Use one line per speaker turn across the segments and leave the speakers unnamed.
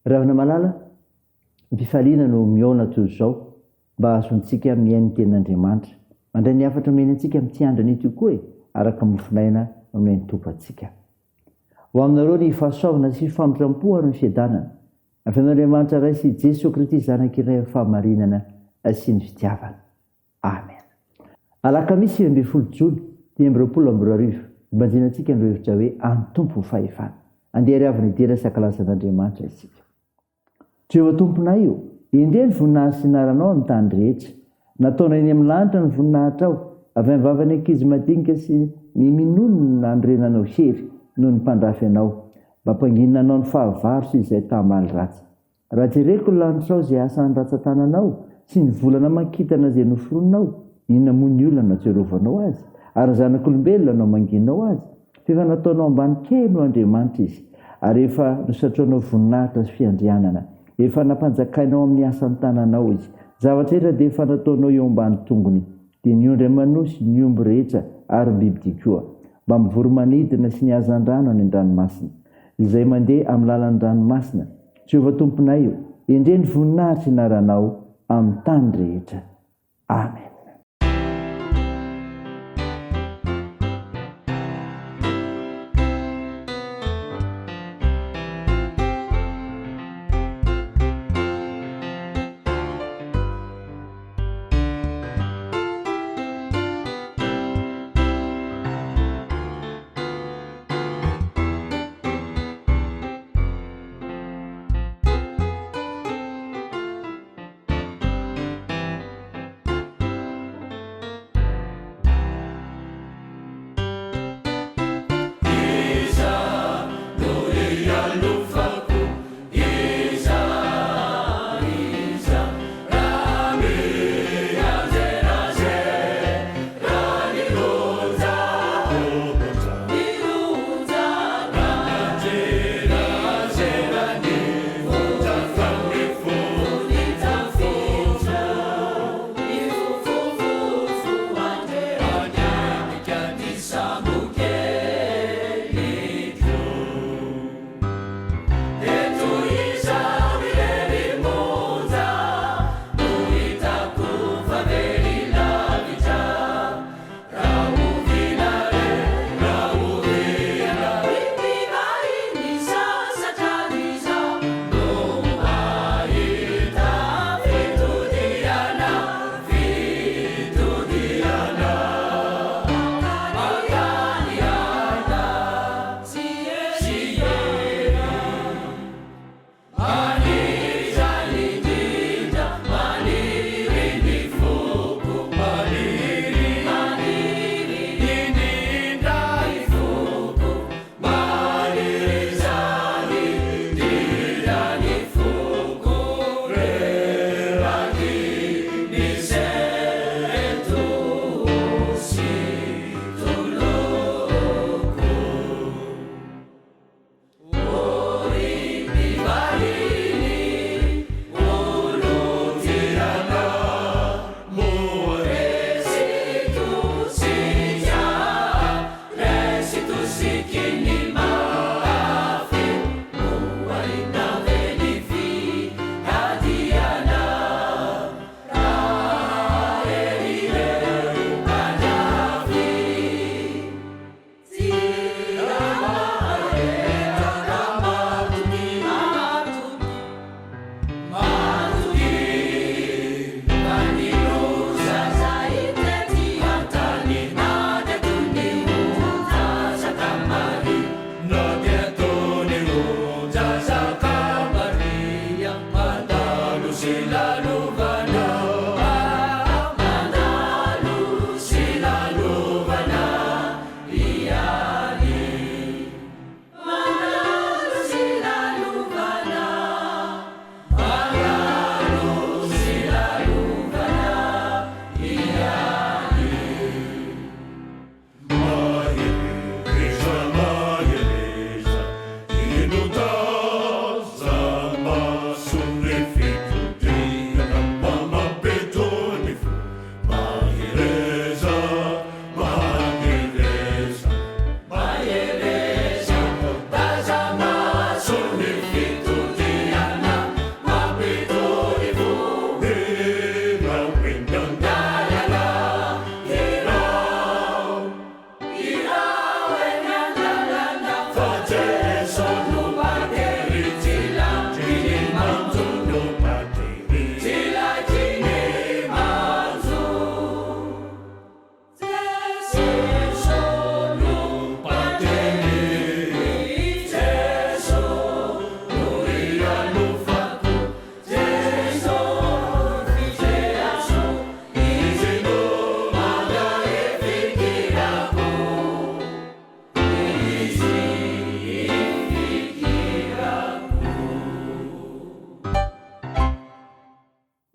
Ry havana malala, am-pifaliana no mihaona toy izao mba hahazoantsika mihaino ny Tenin'Andriamanitra. Mandray ny hafatra omeny antsika amin'ity andro anio ity koa e, araka ny mofon'aina nomen'ny Tompo antsika. Ho aminareo ny fahasoavana sy famindram-po ary ny fiadanana, avy amin'Andriamanitra Ray sy Jesoa Kristy Zanak'i Ray amin'ny fahamarinana sy ny fitiavana. Amen. Alakamisy 19 jona 2025, Ibanjinantsika ny lohahevitra hoe An'ny Tompo ny fahefana. Andeha ary avy nidera sy hankalaza an'Andriamanitra isika. Jehovah Tomponay ô, endrey ny voninahitry sy anaranao amin'ny tany rehetra. Nataonao eny amin'ny lanitra ny voninahitrao, avy amin'ny vavan'ny ankizy madinika sy ny minono no nanorenanao hery noho ny mpandrafy anao, mba hampanginina anao ny fahavalo sy izay tamaly ratsy. Raha jereko ny lanitrao izay asan'ny ratsan-tananao, sy ny volana aman-kintana izay noforoninao, inona moa ny olona no ahatsiarovanao azy, ary ny zanak'olombelona no amangianao azy? Fa efa nataonao ambany kely noho Andriamanitra izy, ary efa nosatroinao voninahitra sy fiandrianana, efa nampanjakainao amin'ny asan'ny tananao izy, ny zavatra rehetra dia efa nataonao eo ambany tongony, dia ny ondry aman'osy, ny omby rehetra, ary ny bibidia koa, mbamin'ny voro-manidina sy ny hazandrano any an-dranomasina, izay mandeha amin'ny lalan'ny ranomasina, Jehovah Tomponay ô, endrey ny voninahitry ny anaranao amin'ny tany rehetra. Amen.
Iza no hialofako? Iza, iza raha mianjera-jera ny onja?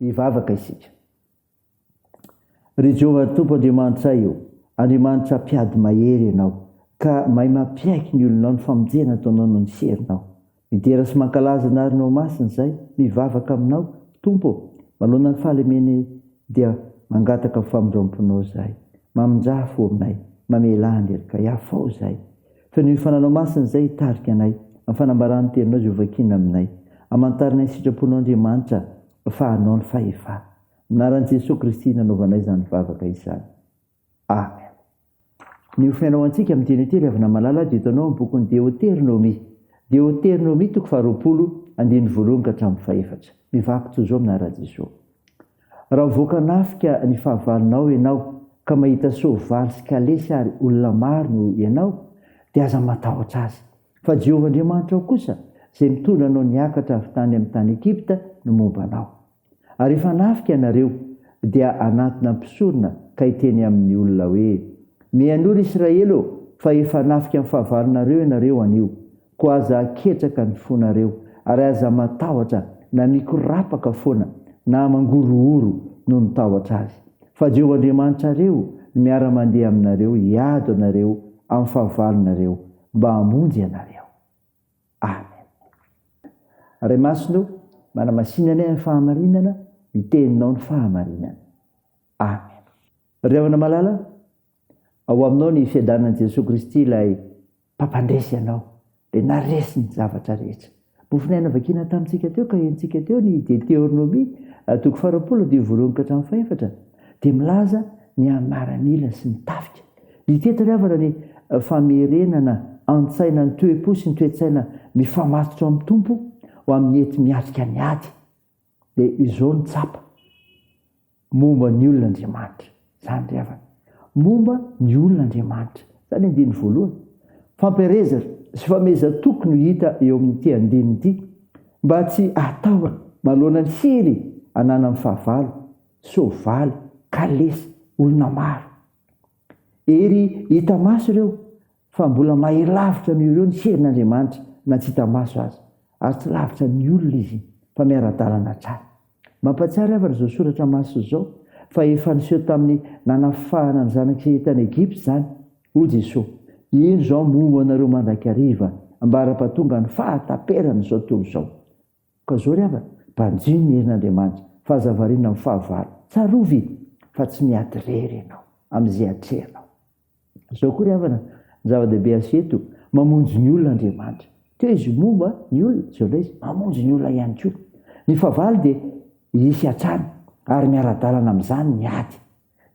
Hivavaka isika. Ry Jehovah Tompo Andriamanitray ô, Andriamanitra mpiady mahery Ianao, ka mahay mampiaiky ny olonao ny famonjena ataonao noho ny herinao. Midera sy mankalaza ny arinao masina izay, mivavaka aminao, Tompo ô, manoloana ny fahalemenay dia mangataka ny famindramponao izahay. Mamindrà fo aminay, mamelà ny helokay, afao izahay. Fenoy ny fananao masina izay hitarika anay, amin'ny fanambaran'ny teninao izay hovakiana aminay. Amantarinay ny sitraponao Andriamanitra fa anao ny fahefana. Amin'ny anaran'i Jesoa Kristy nanaovanay izany vavaka izany. Amen. Ny hofiainao ho antsika amin'ny teny ity ry havana malala dia hitanao amin'ny bokin'ny Deoteronomia. Deoteronomia toko faharoapolo, andininy voalohany ka hatramin'ny fahefatra. Mivaky toy izao amin'ny anaran'i Jesoa. Raha mivoaka hanafika ny fahavalonao ianao ka mahita soavaly sy kalesy ary olona maro noho ianao, dia aza matahotra azy. Fa Jehovah Andriamanitrao kosa, izay mitondra anao niakatra avy tany amin'ny tany Egypta, no momba anao. Ary rehefa hanafika ianareo, dia hanatona mpisorona ka hiteny amin'ny olona hoe, Mihainoa ry Israely ô, fa efa hanafika ny fahavalonareo ianareo anio. Koa aza aketraka ny fonareo, ary aza matahotra na mikorapaka foana na mangorohoro noho ny tahotra azy. Fa Jehovah Andriamanitrareo no miara-mandeha aminareo hiady ho anareo amin'ny fahavalonareo, mba hamonjy anareo. Amen. Ray Masina o, manamasina anay amin'ny fahamarinana, ny teninao ny fahamarinana. Amen. Ry havana malala, ao aminao ny fiadanan'i Jesoa Kristy ilay Mpampandresy anao, dia naresy ny zavatra rehetra. Mofon'aina vakiana tamintsika teo ka henontsika teo ny Deteronomia toko faharoapolo andininy voalohany ka hatramin'ny fahefatra dia milaza ny amin'ny maramila sy ny tafika. Hita eto ry havana ny famerenana an-tsaina ny toe-po sy ny toe-tsaina mifamatotra amin'ny Tompo ho amin'ny enti-miatrika ny ady. Dia izao no tsapa momba ny olona Andriamanitra. Izany ry havana. Momba ny olona Andriamanitra. Izany andininy voalohany. Fampiherezana sy famehezan-toky no hita eo amin'ity andininy ity mba tsy hatahorana manoloana ny hery ananan'ny fahavalo, soavaly, kalesy, olona maro. Hery hita maso ireo fa mbola mahery lavitra noho ireo ny herin'Andriamanitra na tsy hita maso aza, ary tsy lavitra ny olona Izy fa miara-dalana hatrany. Mampahatsiaro havana izao soratra masina izao fa efa niseho tamin'ny nanafahana ny zanak'Israely tany Egypta izany, hoy Jesoa, Indro izaho momba anareo mandrakariva ambara-pahatonga ny fahataperan'izao tontolo izao. Ka zao ry havana, banjino ny herin'Andriamanitra fa aza variana amin'ny fahavalo. Tsarovy fa tsy miady irery ianao amin'izay atrehanao. Izao koa ry havana, ny zava-dehibe aseho eto, mamonjy ny olona Andriamanitra. Teo izy momba ny olona, izao indray izy mamonjy ny olona ihany koa. Ny fahavalo dia hisy hatrany ary miara-dalana amin'izany ny ady.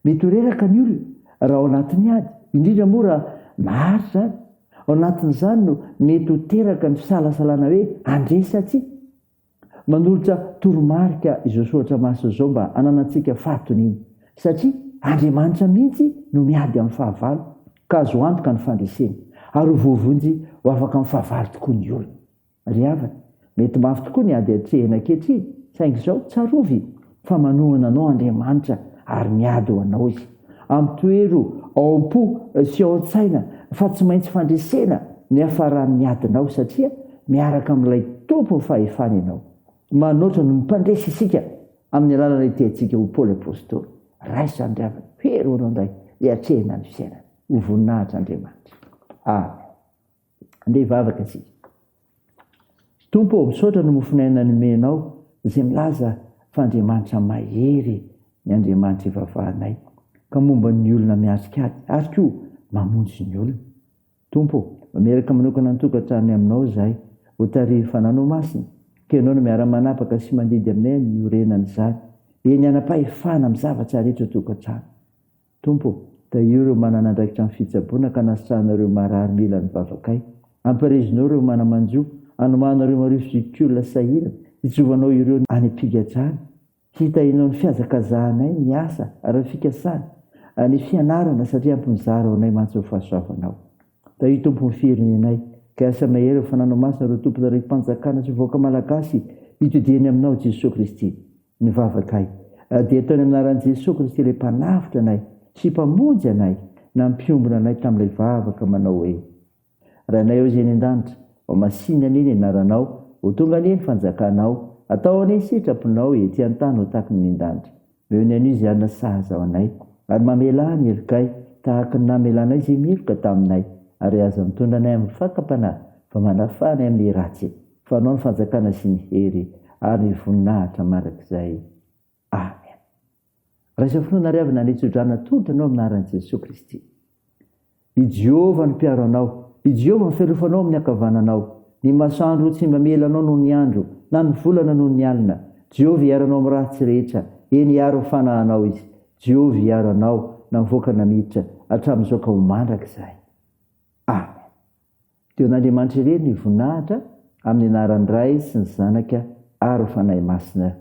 Mety ho reraka ny olona raha ao anatin'ny ady, indrindra moa raha maharitra izany. Ao anatin'izany no mety ho teraka ny fisalasalana hoe handresy sa tsia. Manolotra toromarika izao soratra masina izao mba hananantsika fahatoniana, satria Andriamanitra mihitsy no miady amin'ny fahavalo, ka azo antoka ny fandreseny, ary ho voavonjy ho afaka amin'ny fahavalo tokoa ny olona. Ry havana, mety mafy tokoa ny ady atrehina ankehitriny, saingy izao, tsarovy fa manohana anao Andriamanitra ary miady ho anao Izy. Ampitoero ao am-po sy ao an-tsaina fa tsy maintsy fandresena ny hiafaran'ny adinao satria miaraka amin'ilay Tompon'ny fahefana ianao. Manoatra noho ny mpandresy isika amin'ny alalan'ilay tiantsika ho Paoly Apostoly. Raiso izany ry havana, hery ho anao indray hiatrehina ny fiainana. Ho voninahitr'Andriamanitra. Amen. Andeha hivavaka isika. Tompo ô, misaotra ny mofon'aina nomenao izay milaza fa Andriamanitra mahery ny Andriamanitra ivavahanay ka momba ny olona miatrika ady ary koa mamonjy ny olona. Tompo ô, mameraka manokana ny tokantranonay aminao izahay, ho tarihin'ny Fananao Masina, ka Ianao no miara-manapaka sy mandidy aminay ny hiorenan'izany, eny hanam-pahefana amin'ny zavatra rehetra ao an-tokantrano. Tompo ô, tahio ireo manana andraikitra amin'ny fitsaboana ka anasitrahana ireo marary mila ny vavakay. Ampirezinao ireo mana-manjo, anomano ireo marivo zokiolona sahirana, hijovanao ireo any am-pigadrana. Hitahianao ny fihazakazahanay, ny asa ary ny fikasana, ny fianarana satria ampy mizara ho anay mantsy ny fahasoavanao. Tahio Tompo ny firenenay, ka asa mahery ho fananao masina ireo tompon'andraiki-panjakana sy vahoaka malagasy hitodihany aminao Jesoa Kristy. Ny vavakay dia ataony amin'ny anaran'i Jesoa Kristy ilay Mpanavotra anay sy Mpamonjy anay nampiombona anay tamin'ilay vavaka manao hoe, Rainay ao izay any an-danitra, ho masìna anie ny anaranao, ho tonga anie ny fanjakanao, Atao anie sitraponao ety an-tany ho tahaky ny an-danitra. Omeo ny anio izay hanina sahaza ho anay, ary mamelà ny helokay, tahaka ny namelanay izay meloka taminay, ary aza mitondra anay amin'ny fakam-panahy, fa manafaha anay amin'ny ratsy, fa Anao ny fanjakana sy ny hery ary ny voninahitra mandrakizay. Amen. Raiso finoana ry havana ny tsodrano atolotra anao amin'ny anaran'i Jesoa Kristy. I Jehovah no mpiaro anao, i Jehovah no fialofanao amin'ny ankavananao. Ny masoandro tsy mba mihela anao noho ny andro, na ny volana noho ny alina. Jehovah hiaro anao amin'ny ratsy rehetra, eny hiaro ny fanahinao Izy. Jehovah hiaro anao na mivoaka na miditra, hatramin'izao ka ho mandrakizay. Amen. Dia ho an'Andriamanitra irery ny voninahitra, amin'ny anaran'ny Ray sy ny Zanaka ary ny Fanahy Masina.